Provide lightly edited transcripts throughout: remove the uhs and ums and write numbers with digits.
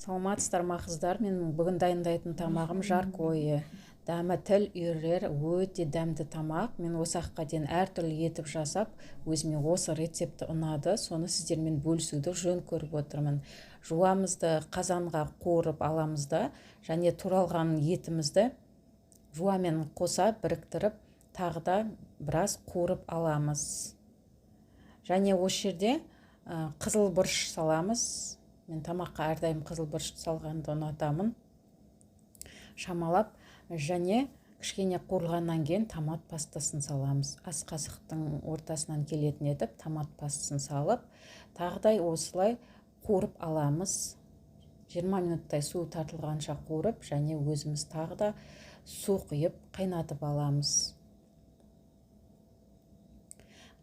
Саламатсыздар ма, қыздар? Мен бүгін дайындайтын тамағым жаркое. Дәмі тіл үйірер, өте дәмді тамақ. Мен осы уақытқа дейін әртүрлі етіп жасап, өзіме осы рецепті ұнады. Соны сіздермен бөлісуді жөн көріп отырмын. Жуамызды қазанға қуырып аламыз да, және туралған етімізді жуамен қоса біріктіріп, тағы да біраз қуырып аламыз. Және осы жерде қызыл бұрыш саламыз. Мен тамаққа әрдайым қызыл бұрыш салғанды ұнатамын. Шамалап және кішкене қуырылғаннан кейін томат пастасын саламыз. Ас қасықтың ортасынан келетін етіп томат пастасын салып, тағыдай осылай қуырып аламыз. 20 минуттай су тартылғанша қуырып, және өзіміз тағы да су құйып қайнатып аламыз.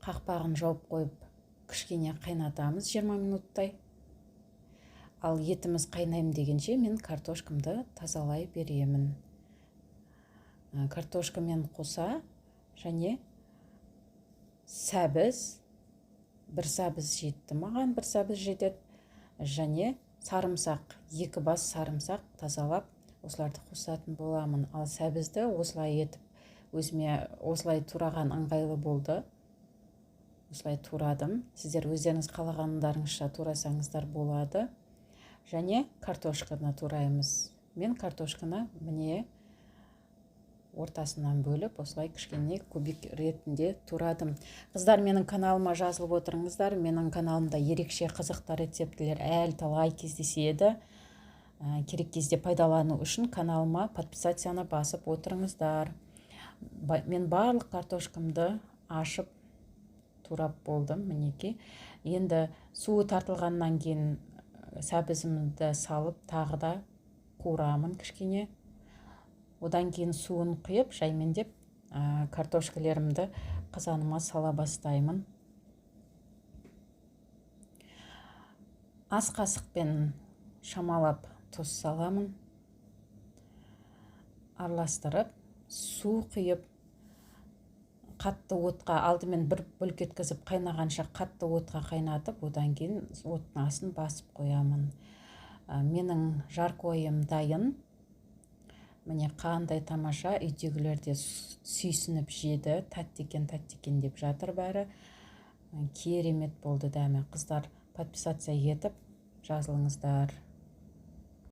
Қақпағын жауып қойып кішкене қайнатамыз 20 минуттай. Ал етіміз қайнайым дегенше мен картошкамды тазалай беремін. Картошкамен қоса және сәбіз, бір сәбіз жетті маған, бір сәбіз жетеді. Және сарымсақ, 2 бас сарымсақ тазалап осыларды қосатын боламын. Ал сәбізді осылай етіп өзіме осылай тураған ыңғайлы болды. Осылай турадым. Сіздер өздеріңіз қалағандарыңызша турасаңыздар болады. Және картошканы тураймыз. Мен картошканы міне ортасынан бөліп, осылай кішкене кубик ретінде турадым. Қыздар, менің каналыма жазылып отырыңыздар. Менің каналымда ерекше қызықты рецептілер әлі талай кездеседі. Керек кезде пайдалану үшін каналыма подписацияны басып отырыңыздар. Мен барлық картошкамды ашып турап болдым, мінекей. Енді суы тартылғаннан кейін сәбізімді салып тағы да қуырамын кішкене. Одан кейін суын құйып, жаймендеп, картошкалерімді қазаныма сала бастаймын. Ас қасықпен шамалап тұз саламын. Араластырып, су құйып, қатты отқа алдымен бір бүлк еткізіп қайнағанша қатты отқа қайнатып, одан кейін оттың астын басып қоямын. Менің жаркойым дайын. Міне қандай тамаша, үйдегілер де сүйсініп жеді, тәтті екен, тәтті екен деп жатыр бәрі. Керемет болды дәмі. Қыздар, подписаться етіп жазылыңыздар.